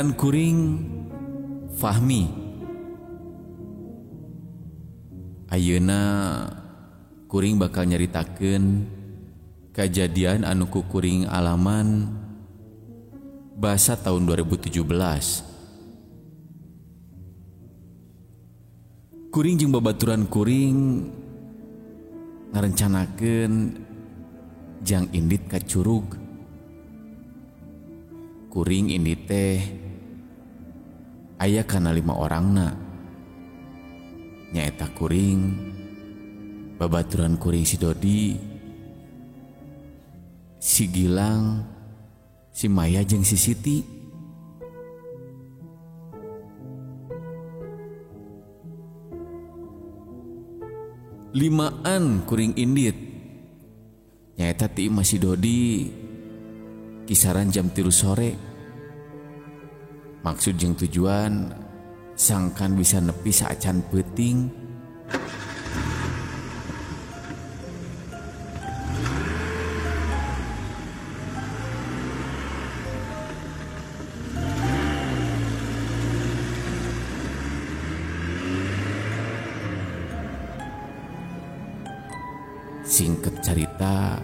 Ngaran kuring Fahmi. Ayeuna kuring bakal nyaritakeun kajadian anu ku kuring alaman basa tahun 2017. Kuring jeung babaturan kuring ngarencanakeun jang indit ka curug. Kuring indit teh aya kana 5 orangna. Nyaeta kuring, babaturan kuring si Dodi, si Gilang, si Maya jeung si Siti. Limaan kuring indit. Nyaeta ti imah si Dodi kisaran jam 3 sore. Maksud jeung tujuan sangkan bisa nepi saacan peuting. Singkat carita,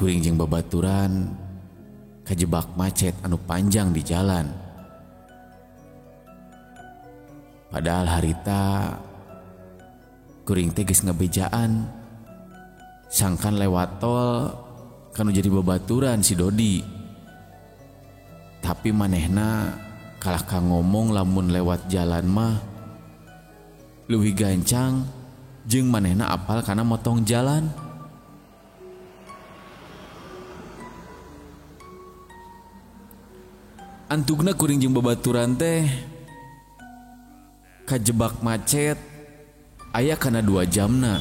kuring jeung babaturan kajebak macet anu panjang di jalan. Padahal harita kuring teh geus ngabejaan sangkan lewat tol kanu jadi babaturan si Dodi. Tapi manehna kalah ka ngomong lamun lewat jalan mah leuwih gancang jeung manehna apal kana motong jalan. Antugna kuring jeung babaturan teh kajebak macet aya kana 2 jamna.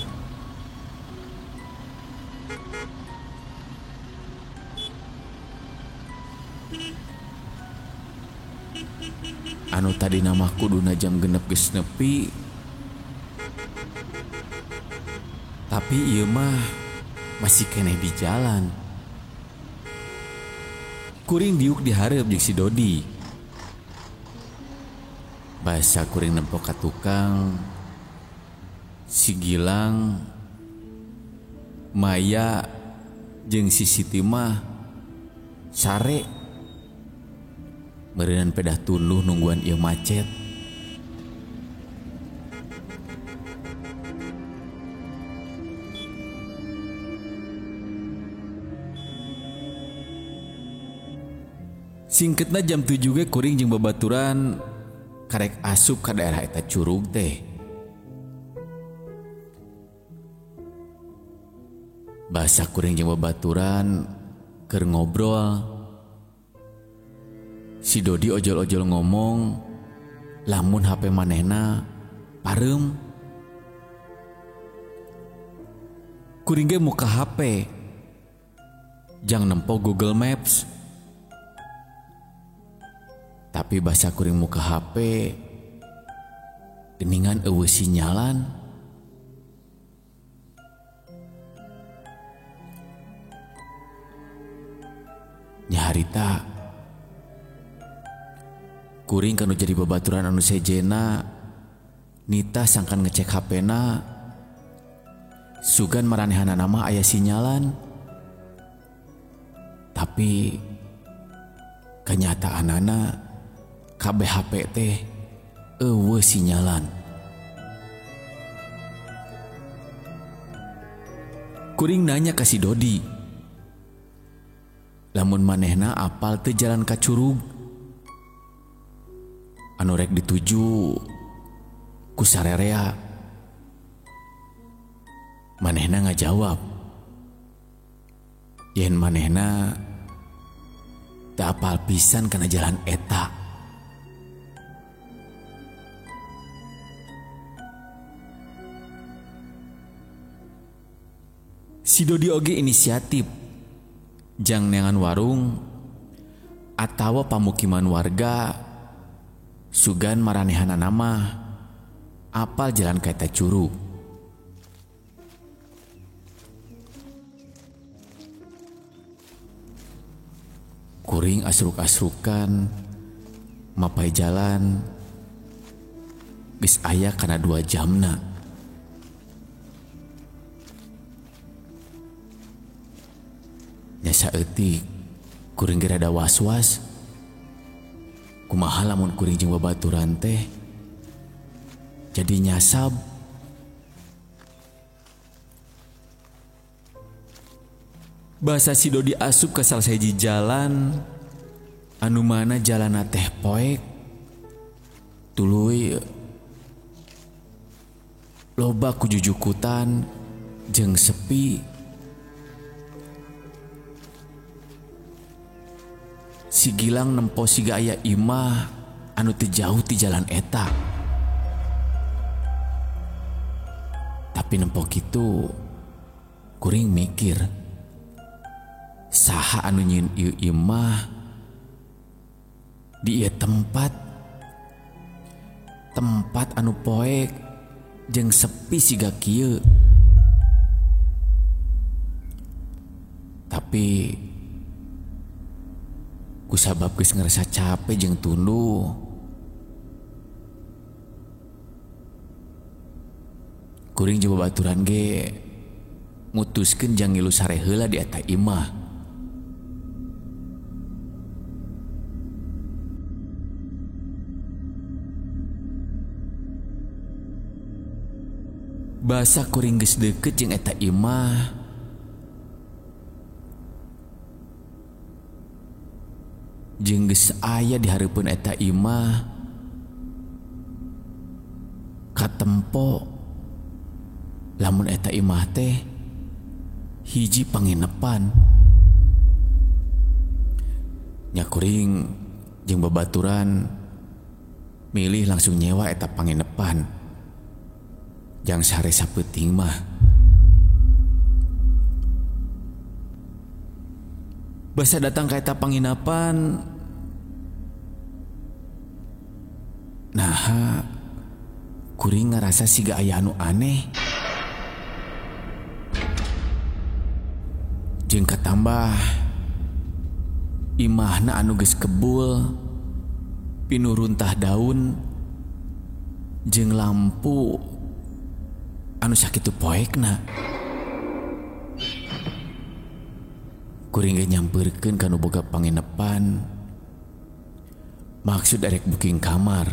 Anu tadi nama kuduna jam 6 geus nepi, tapi ieu mah masih keneh di jalan. Kuring diuk dihareup jeung si Dodi. Basa kuring nempo ka tukang, si Gilang, Maya jeung si Siti mah sare. Meureunan pedah tunduh nungguan ieu macet. Singketna jam 7 ge kuring jeung babaturan karek asup ka daerah eta curug teh. Basa kuring jeung babaturan keur ngobrol. Si Dodi ojol-ojol ngomong lamun HP manehna pareum. Kuring ge muka HP jang nempo Google Maps. Tapi basa kuring muka HP geningan eueuh sinyalan. Nyaharita kuring kanu jadi babaturan anu sejena nita sangkan ngecek HP-na sugan maranehanana mah aya sinyalan. Tapi kenyataanana kabeh HP teh eueuh sinyalan. Kuring nanya ka si Dodi lamun manehna apal teu jalan ka curug anu rek dituju ku sarerea. Manehna ngajawab yen manehna teu apal pisan kana jalan eta. Si Dodi oge inisiatif jang neangan warung atawa pamukiman warga sugan maranehanana mah apal jalan ka eta curug. Kuring asruk-asrukan mapai jalan geus aya kana 2 jamna. Nya saeutik kuring ge rada was-was. Kumaha lamun kuring jeung babaturan teh jadi nyasab. Basa si Dodi asup ke salah sahiji jalan anu mana jalanna teh poek tuluy loba kujujukutan jeung sepi. Si Gilang nempo siga aya imah anu teu jauh ti jalan eta. Tapi nempo kitu kuring mikir, saha anu nyieun ieu imah di ieu tempat, tempat anu poek jeung sepi siga kieu. Tapi kusabab geus ngerasa capek jeung tunduh, kuring jeung babaturan ge mutuskeun jang ngilu sare heula di eta imah. Basa kuring geus deukeut jeung eta imah, jeung geus aya di hareupeun eta imah, katempo lamun eta imah teh hiji panginepan. Nya kuring jeung babaturan milih langsung nyewa eta panginepan jang sare sapeuting mah. Basa datang ka eta panginapan, naha kuring ngarasa siga aya anu aneh. Jeung katambah imahna anu geus kebul pinuh runtah daun jeung lampu anu sakitu poekna. Kuring ge nyampeurkeun ka nu boga panginepan maksud erek booking kamar.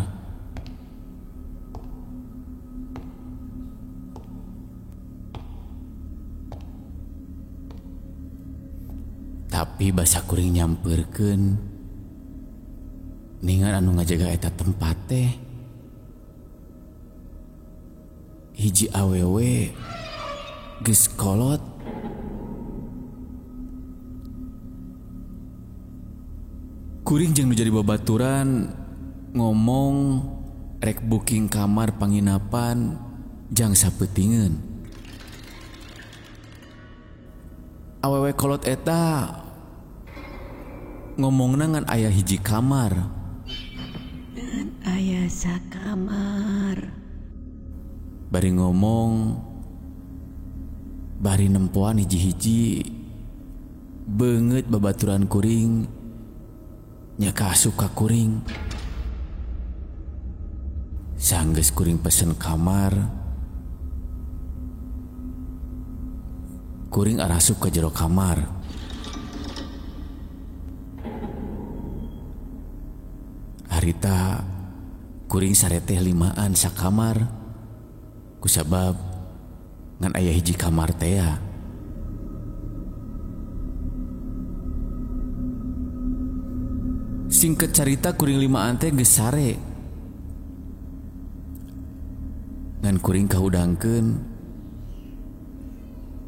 Tapi basa kuring nyampeurkeun ningan anu ngajaga eta tempat teh hiji awewe geus kolot. Kuring jeung nu jadi babaturan ngomong rek booking kamar panginapan jang sapeutingeun. Awewe kolot eta ngomongna ngan aya hiji kamar. Ngan aya sakamar. Bari ngomong bari nempoan hiji-hiji beungeut babaturan kuring nya kaasup ka kuring. Sanggeus kuring pesen kamar, kuring arasup ka jero kamar. Harita kuring sareteh 5an sakamar kusabab ngan aya hiji kamar tea. Singkat carita kuring 5an teh geus sare. Ngan kuring kahudangkeun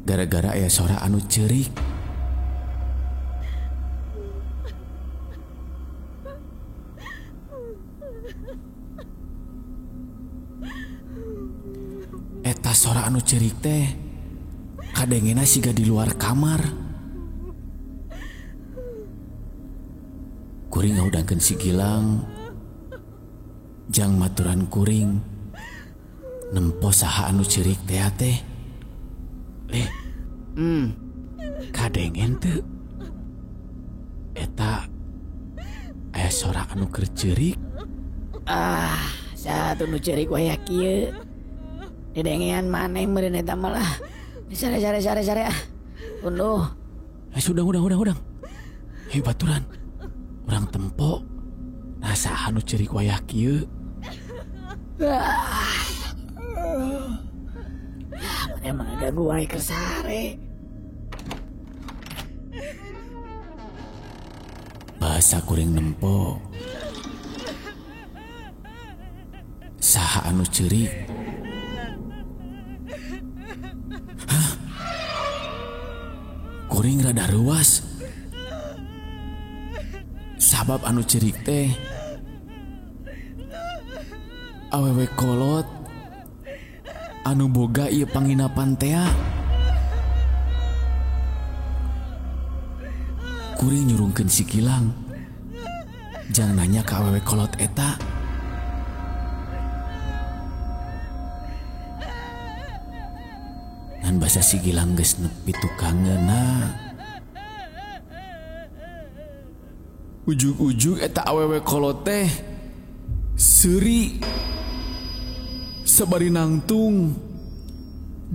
gara-gara aya sora anu ceurik. Eta sora anu ceurik teh kadengena siga di luar kamar. Kuring ngahudangkeun si Gilang jang maturan kuring nempo saha anu ceurik teh teh. Kadengen teu. Eta sora anu keur ceurik. Ah, satu nu ceurik waya kieu. Didengean maneh meureun eta mah lah. Sare sare sare sare ah. Unduh. Sudah udah. Hei baturan. Urang tempo. Nah saha nu ceurik wayah kieu? Ah. Emang ganggu wae keur sare. Bahasa kuring nempo. Saha anu ceurik? Hah? Kuring rada ruas. Sabab anu ceurik teh awewe kolot anu boga ieu panginapan tea. Kuring nyurungkeun si Gilang jang nanya ka awewe kolot eta. Ngan basa si Gilang geus nepi tukangeuna. Ujug-ujug eta awewe kolot teh seuri sabari nangtung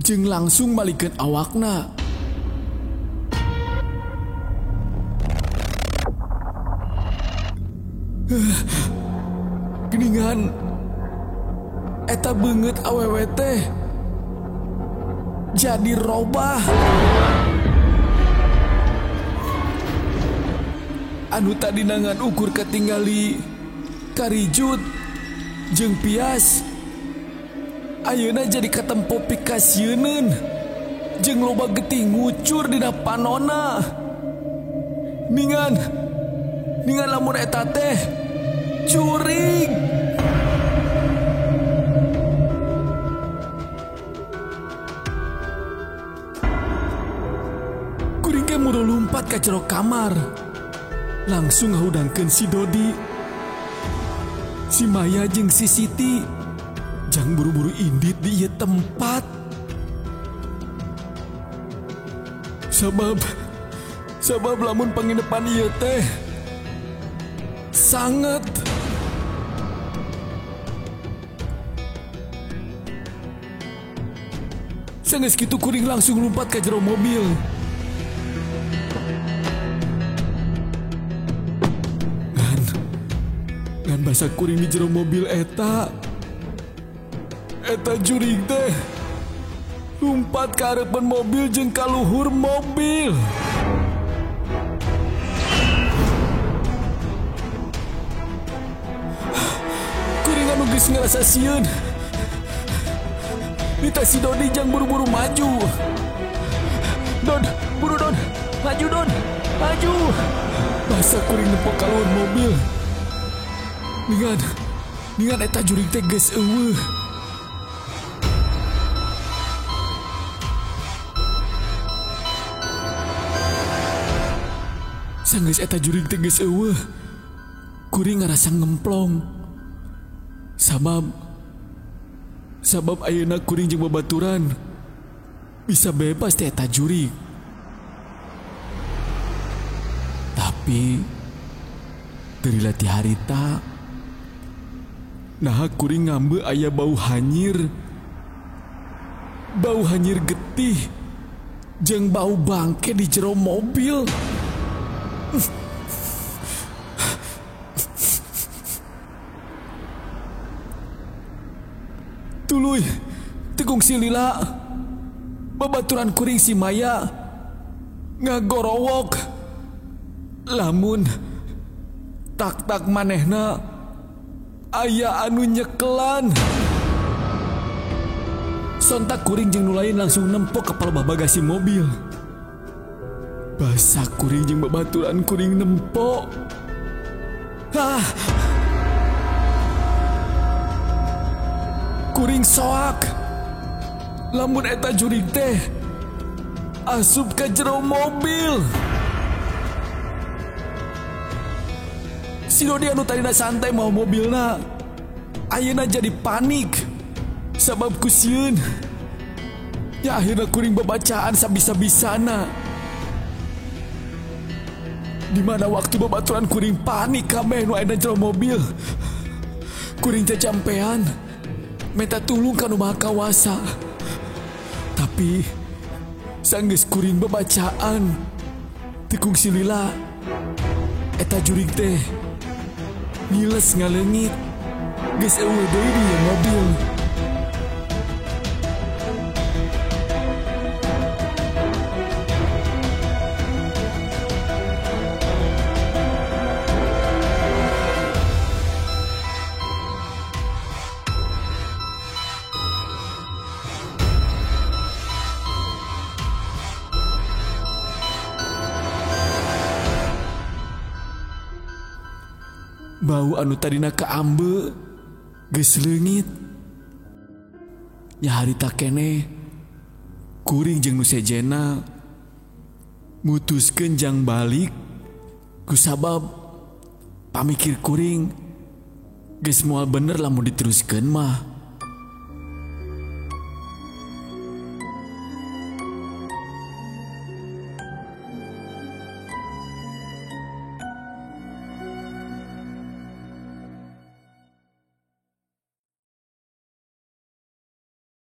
jeung langsung balikeun awakna. Geningan eta beungeut awewe teh jadi robah. Anu tadi nangan ukur ketinggali karijut jeung pias ayeuna jadi katempo pikasieun jeung loba getih ngucur dina panona. Ningan lamun eta teh curig. Kuring ge muru lumpat ka jero kamar. Langsung ngahudangkeun si Dodi, si Maya jeung si Siti. Jang buru-buru indit di ieu tempat. Sabab lamun panginepan ieu teh sangat. Sanggeus kitu kuring langsung lumpat ka jero mobil. Ngan basa kuring di jero mobil eta. Eta jurig teh lumpat ka hareupeun mobil jeung ka luhur mobil. Kuring anu geus ngarasa sieun. Nita si Dodi jang buru-buru maju. Don, buru Don, maju Don, maju. Basa kuring nempo ka luhur mobil. Ningan eta jurig teh geus eueuh. Sanggeus eta jurig teh geus eueuh, kuring ngarasa ngemplong. Sabab ayeuna kuring jeung babaturan bisa bebas teh eta jurig. Tapi teu lila ti harita naha kuring ngambe aya bau hanyir. Bau hanyir getih jeung bau bangke di jero mobil. Tuluy tegung si lila. Babaturan kuring si Maya ngagorowok. Lamun tak-tak manehna aya anu nyekelan. Sontak kuring jeung nu lain langsung nempo ka palebah bagasi mobil. Basa kuring jeung babaturan kuring nempo. Hah. Kuring soak. Lamun eta jurig teh asup ka jero mobil. Si Dodi anu tadina santai mau mobilna ayeuna jadi panik sabab ku sieun. Ya akhirna kuring babacaan sabisa-bisana. Di mana waktu babaturan kuring panik kabeh nu aya jero mobil. Kuring cacampean minta tulung ka nu maha kawasa. Tapi sanggeus kuring babacaan teu kungsi lila eta jurig teh ngiles ngaleungit geus eueuh deui di ieu mobil. Bau anu tadina kaambe geus leungit. Nya harita keneh kuring jeung nu sejena mutuskeun jang balik kusabab pamikir kuring geus moal bener lamun diteruskeun mah.